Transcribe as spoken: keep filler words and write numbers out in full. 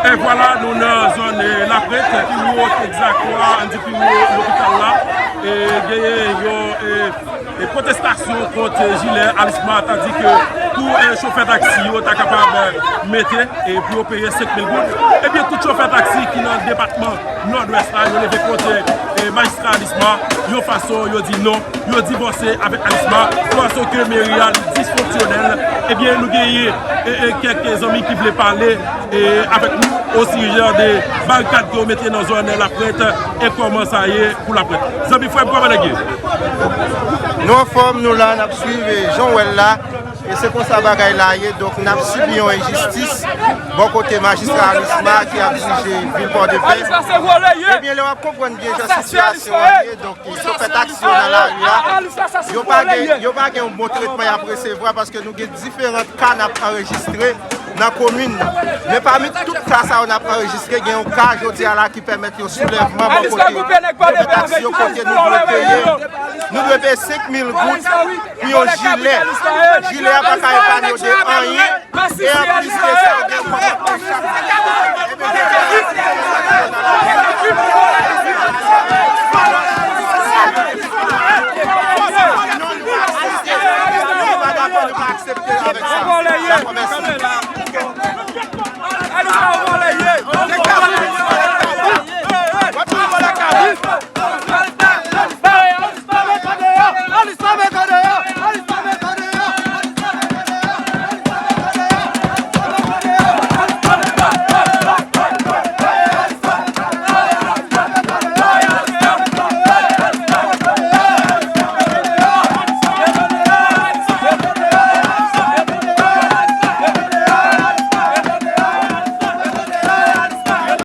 E vwala, nou nan zòn, eh, Laprent, pi wo egzakteman, ann di pi wo lopital la. E genyen yon, eh, eh, pwotestasyon kont, eh, jilè Alisma, tandis ke pou, eh, chofè taksi yo ta kapab, eh, mete, eh, pou yo peye senk mil goud. Ebyen, tout chofè taksi ki nan depatman Nòdwès la, yo leve kont, eh, majistra Alisma, yon fason yo di non, yo divòse avèk Alisma, fason ke meri a li disfonksyonèl. Ebyen, nou genyen, eh, eh, kèk zanmi ki vle pale, eh, avèk nou osijè de barikad ke yo mete nan zòn Laprent e kòman sa ye pou Laprent. Zanmi frè m, kòman nèg ye? Nou anfòm, nou la, n ap swiv, eh, jan w wè l la. E se konsa bagay la ye, donk n ap sibi yon enjistis bò kote majistra Alisma ki ap dirije vil Pòdepè. Ebyen, lè w ap konprann byen jan sitiyasyon an ye, donk chofè taksi yo nan lari a, yo pa gen, yo pa gen yon bon tretman y ap resevwa paske nou gen diferan ka n ap anrejistre nan komin nan. Men pami tout ka sa yo n ap anrejistre, gen yon ka jodi a la ki pèmèt yon soulèvman bò kote chofè taksi yo, kote nou dwe peye, nou dwe peye senk mil goud pou yon jilè. Jilè a pa ka epanye w de anyen. E anplis de sa, yo gen yon